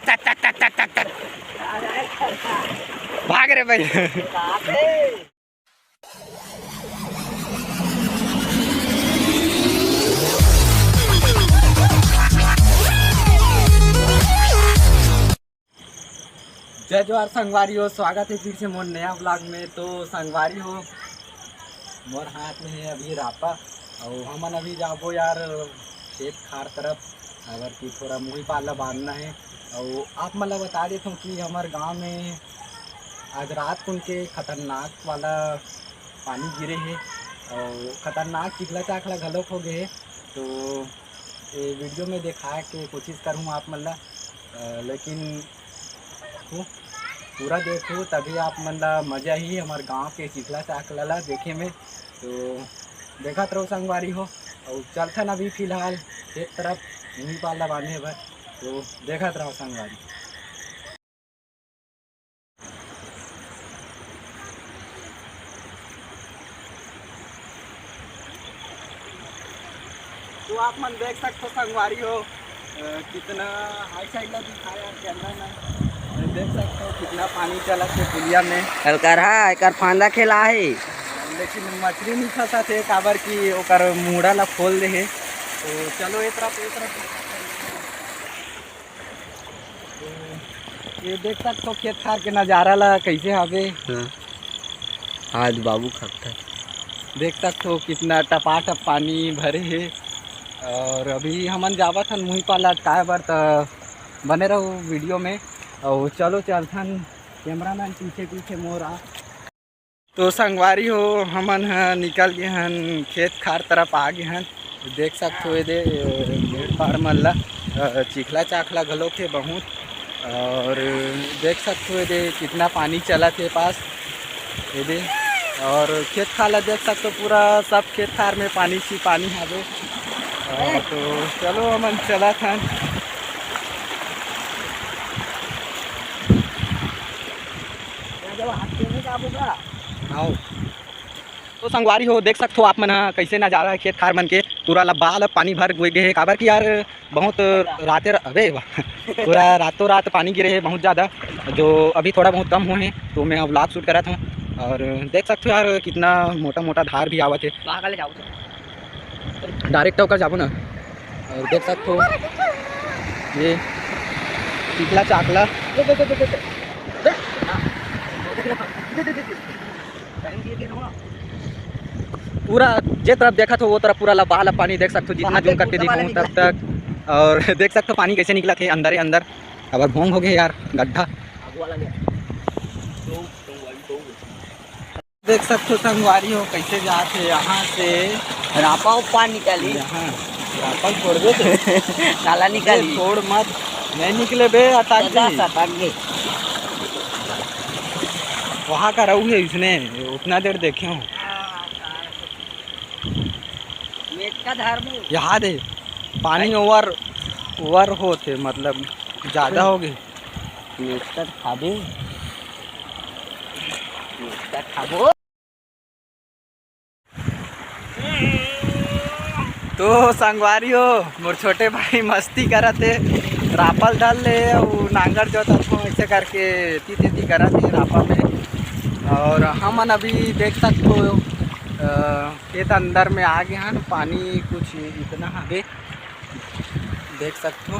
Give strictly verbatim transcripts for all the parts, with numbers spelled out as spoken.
टक, टक, टक, टक, टक, टक। भाग रे भाई। जय जोहार संगवारी हो, स्वागत है फिर से मोर नया ब्लॉग में। तो संगवारी हो, मोर हाथ में है अभी रापा, और हमन अभी जाबो यार खेत खार तरफ, अगर कि थोड़ा मुही पाला बांधना है। और आप मन ला बता देथों कि हमर गांव में आज रात कुन के खतरनाक वाला पानी गिरे हे, और खतरनाक चिखला चाखला घलोक हो गए हे। तो ये वीडियो में दिखाए के कोशिश करूँ आप मन ला, अ, लेकिन हूँ, पूरा देखो, तभी आप मन ला मजा ही हमर गांव के चिखला चाखला ला देखे में। तो देखत रहो संगवारी हो, और चलथन अभी फिलहाल खेत तरफ मुही पाला बांधे बर। तो देखत रहो संगवारी। तो आप मन देख सकते हो संगवारी हो, अ, कितना हाई साइड ला दिखाया कैमरा में। देख सकते हो कितना पानी चला है पुलिया में। एकर हा, एकर फांदा खेला है। लेकिन मछली नहीं फंसा थे, काबर कि ओकर मुड़ा ला खोल दे है। तो चलो, ए तरफ, ए तरफ। ये देख सकथो खेत खार के नजारा ला, कैसे हवे। हाँ। आज बाबू खट्टा। देख सकथो कितना टपाटप पानी भरे हे। और अभी हमन जावत हन मुही पाला अटकाए बर, त बने रहो वीडियो में। और चलो चलथन, कैमरामैन पीछे पीछे मोर आ। तो संगवारी हो, हमन ह निकल गे हन, खेत खार तरफ आ गे हन। देख सकथो एदे मेड़ पार मन ला, अ, चिखला चाखला घलोक हे बहुत। और देख सकथो एदे कितना पानी चलत हे पास एदे। और खेत खार ला देख सकथो, पूरा सब खेत खार में पानी ही पानी हवे। अ, तो चलो हमन चलत हन। आओ। तो संगवारी हो, देख सकथो आप मन ह, कैसे नजारा है खेत खार मन के। पूरा लबालब पानी भर गे हे, काबर कि यार बहुत राते र-, अबे वाह, पूरा रातों रात पानी गिरे हे बहुत ज़्यादा, जो अभी थोड़ा बहुत कम हुए हे, तो मैं ब्लॉग शूट करत हूँ। और देख सकथो यार, कितना मोटा मोटा धार भी आवत हे। डायरेक्ट ओकर जाबो ना। और देख सकथो ये चिखला चाखला। पूरा जे तरफ देखत हो, वो तरफ पूरा लबालब पानी देख सकथो, जितना जूम करके दिखाऊं तब तक। और देख सकथो पानी कैसे निकलत हे अंदरे अंदर, अबर भोंग हो गए यार, गड्ढा। देख सकथो संगवारी हो, कैसे जात हे यहाँ से। रापा ऊपर निकाली। यहाँ रापा छोड़ दे तो। नाला निकाली। छोड़ मत, नहीं निकले बे, अटक गई। अटक गई। वहाँ का रहू है, इसने उतना देर देखे हो। मेट का धार में। यहाँ दे, पानी ओवर, ओवर होत हे, मतलब ज़्यादा हो गए। मेट का खाबे, मेट का खाबो। तो संगवारी हो, मोर छोटे भाई मस्ती करत हे, रापा ल धर ले, अउ नांगर जोतत हो, ऐसे करके एती तेती करत हे रापा में। और हमन अभी देख सकथो, अ, खेत अंदर में आ गे हन, पानी कुछ इतना हवे। देख सकथो,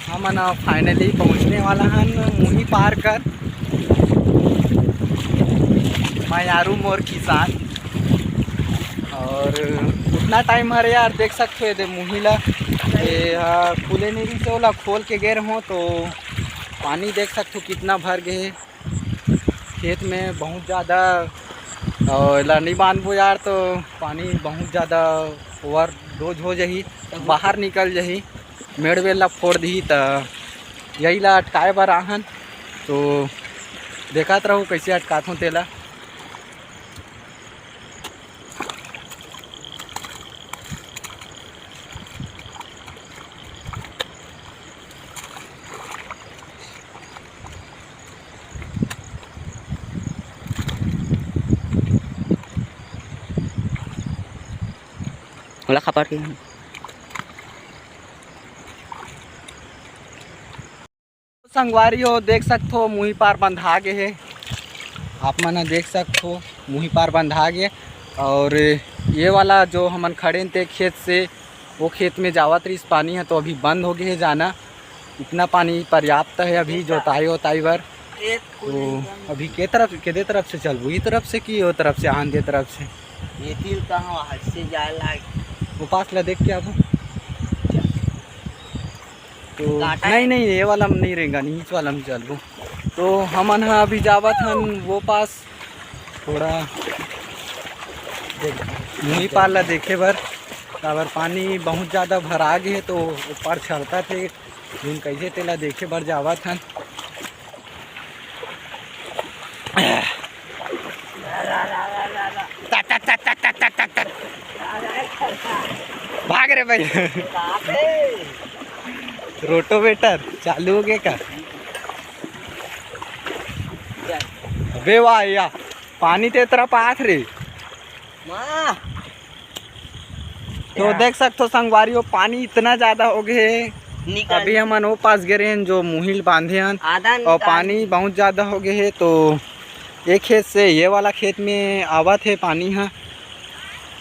हमन finally पहुँचने वाला हन मुही पार कर। मैं यारू मोर किसान। और उतना टाइम हरे यार, देख सकथो एदे मुही ला, ये, आ, खुले नहीं रहिस, ओला खोल के गे रहूँ तो पानी देख सकथो कितना भर गए। खेत में बहुत ज़्यादा, और एला नहीं बांधबो यार, तो पानी बहुत ज़्यादा ओवरडोज हो जाही, बाहर निकल जाही, मेड़ वेड़ ला फोड़ दिही। त यही ला अटकाए बर आहन, तो देखत रहू कैसे अटकाथों तेला। ओला खपार के। संगवारी हो, देख सकथो, मुही पार बंधा गे हे। आप मन ह देख सकथो, मुही पार बंधा गे। और ये वाला जो हमन खड़े ते खेत से, वो खेत में जावत रहिस पानी ह, तो अभी बंद हो गे हे जाना। इतना पानी पर्याप्त है अभी जोताई वोताई बर। तो अभी के तरफ, केदे तरफ से चलबो? ई तरफ से कि ओ तरफ से, आन दे तरफ से? ये तिल कहाँ हद से जाए लाग। वो पास ला देख के आबो। तो काटा नहीं, है। नहीं, ये वाला हम नहीं रेंगा, नीच वाला हम चलबो। तो हमन ह अभी जावत हन वो पास, थोड़ा देख, मुही पार ला देखे बर, काबर पानी बहुत ज़्यादा भरा गे हे, तो ऊपर छलकत हे, लेकिन कइसे तेला देखे बर जावत हन। भाग रे भाई। रोटोवेटर चालू हो गे का? अबे वाह या, पानी ते तरफ आत रे। तो देख सकथो संगवारी हो, पानी इतना ज्यादा हो गए हे। निकल। अभी हमन वो पास गे रहेन जो मुहिल बांधे हन, आधा और निकाल। पानी बहुत ज्यादा हो गए हे, तो एक खेत से ये वाला खेत में आवत हे पानी ह,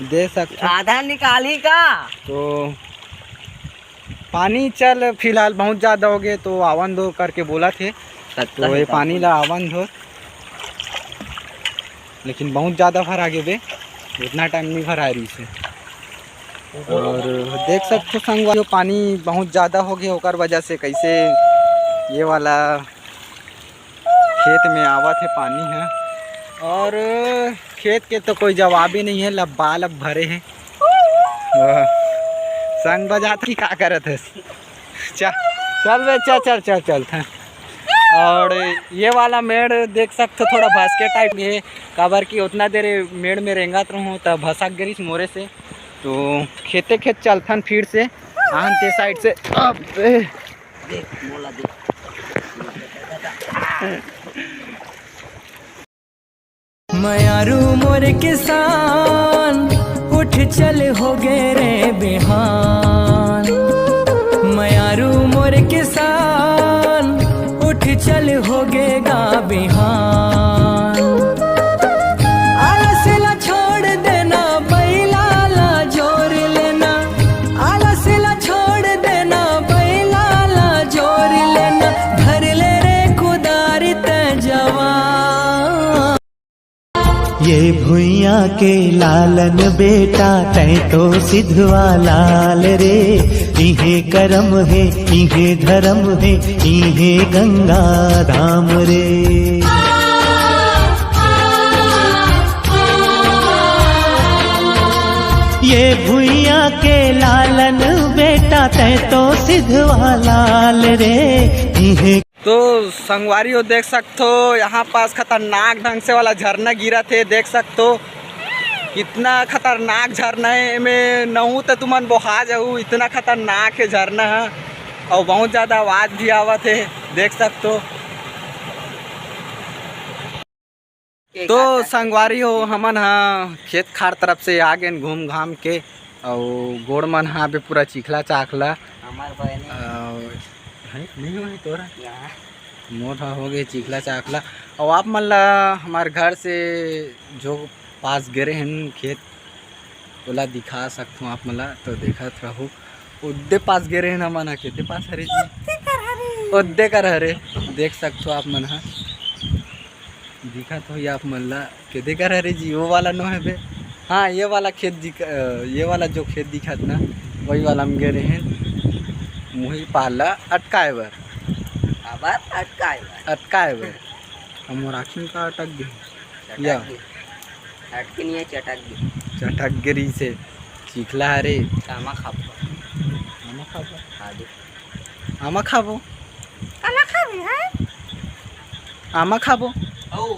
देख सकथो। आधा निकाली का? तो पानी चल फिलहाल बहुत ज्यादा हो गए, तो आवन दो करके बोलत हे। तो ये पानी ला आवन दो। लेकिन बहुत ज़्यादा भरा गे बे, इतना टाइम नहीं भरा रही से। और देख सकते हो संगवारी, पानी बहुत ज़्यादा हो गया, ओकर वजह से कैसे ये वाला खेत में आवत है पानी है। और खेत के तो कोई जवाब ही नहीं है, लबालब भरे हैं। वाह। संग बजात की का करत है? चल, चल बे, चल, चल, चल, चल, था। और ये वाला मेड़ देख सकते हो, थोड़ा भसके टाइप के हे, काबर कि उतना देर मेड़ में रेंगत रहूँ, तब भसक गिरिस मोरे से। तो खेते खेत चलथन फिर से, आन ते साइड से। अबे। देख, मोला देख। मयारू मोर किसान, उठ चल हो गे रे बिहान। मयारू मोर किसान, उठ चल हो गे गा बिहान। आलस ला छोड़ देना, बैला ला जोर लेना। आलस ला छोड़ देना, बैला ला जोर लेना। धर ले रे कुदारी ते जवान। ये भुइयां के लालन बेटा, तैं तो सिधवा लाल रे। इहे करम हे, इहे धरम हे, इहे गंगा धाम रे। ये भुइयां के लालन बेटा, तैं तो सिधवा लाल रे। इहे तो संगवारी हो, देख सकथो, यहाँ पास खतरनाक ढंग से वाला झरना गिरत हे। देख सकथो, कितना खतरनाक झरना हे। एमे नहू त तुमन बोहा जाहू, इतना खतरनाक हे झरना ह। और बहुत ज़्यादा आवाज़ भी आवत हे, देख सकथो। तो संगवारी हो, हमन ह खेत खार तरफ से आ गेन घूम घाम के, अउ गोड़ मन ह अबे पूरा चिखला चाखला। हमार बहनी। अउ, है, नहीं होही तोरा? यहाँ। मोर ह हो गे चिखला चाखला। अउ आप मन ला हमार घर से जो पास गे रहेन खेत, ओला दिखा सकथों आप मन ला, तो देखत रहू। ओदे पास गे रहेन हमन ह, केदे पास हरे जी? ओदे कर हरे। ओदे कर हरे, देख सकथो आप मन ह। दिखत होही आप मन ला, केदे कर हरे जी? वो वाला नो है बे। हाँ, ये वाला खेत दिख-, अ, ये वाला जो खेत दिखत ना, वही वाला में गे रहेन। मुही पार ला अटकाए बर। काबर अटकाए बर? अटकाए बर। अब मोर आँखी में का अटक गे? चटक या। गे। अटके नहीं है, चटक गे। चटक गे रही से। चिखला हरे। आमा खाबो। आमा खाबो। खा दे। आमा खाबो। आमा खाबो, हैं? आमा खाबो। ओ।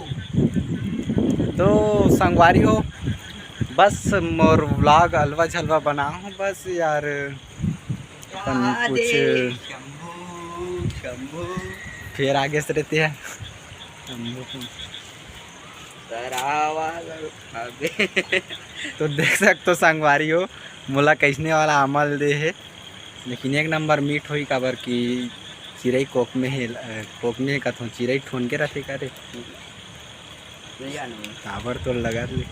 तो संगवारी हो, बस मोर vlog अलवा झलवा बना हूँ बस यार। अपन आ कुछ दे, शंभू, शंभू। फिर आगे से रहते हैं। शंभू, शंभू। सरावा अबे। तो देख सकथो संगवारी हो, मोला कइसने वाला आमा ल दे हे, लेकिन एक नंबर मीठ होही, काबर कि चिरई कोक में हे, अ, कोक में हे कथों, चिरई ठोन के रथे का रे? ले जा ना। काबर तो लगा ले।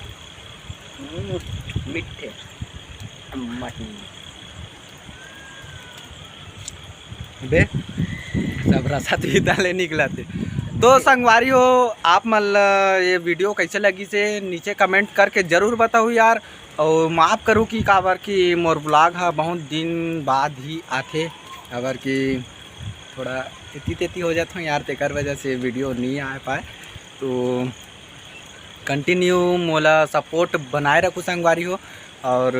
हम्म, मिठे। मटन। बे, सब रसा तो इदा ले निकलथे। तो संगवारी हो, आप मन ला ये video कैसे लगिस हे, नीचे comment करके जरूर बताहू यार। और माफ़ करू कि काबर कि मोर vlog हा बहुत दिन बाद ही आथे, काबर कि थोड़ा एती तेती हो जात हूँ यार, तेकर वजह से video नहीं आ पाए। तो continue मोला support बनाए रखू संगवारी हो, और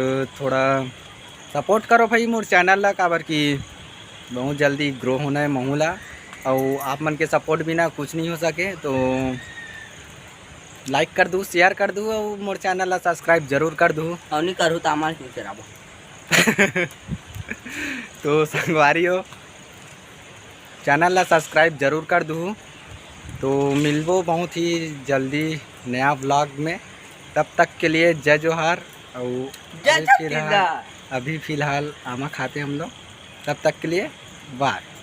थोड़ा support करो भाई मोर channel ला, काबर कि बहुत जल्दी grow होना है महू ला, और आप मन के support बिना कुछ नहीं हो सके। तो like कर दू, share कर दू, और मोर channel ला subscribe जरूर कर दू। और नहीं करू तो हमारे क्यों चराबो? तो संगवारी हो, channel ला subscribe जरूर कर दू। तो मिलबो बहुत ही जल्दी नया vlog में, तब तक के लिए जय जोहार। और जय अभी फिलहाल, छत्तीसगढ़। अभी फिलहाल आमा खाते हम लोग, तब तक के लिए bye।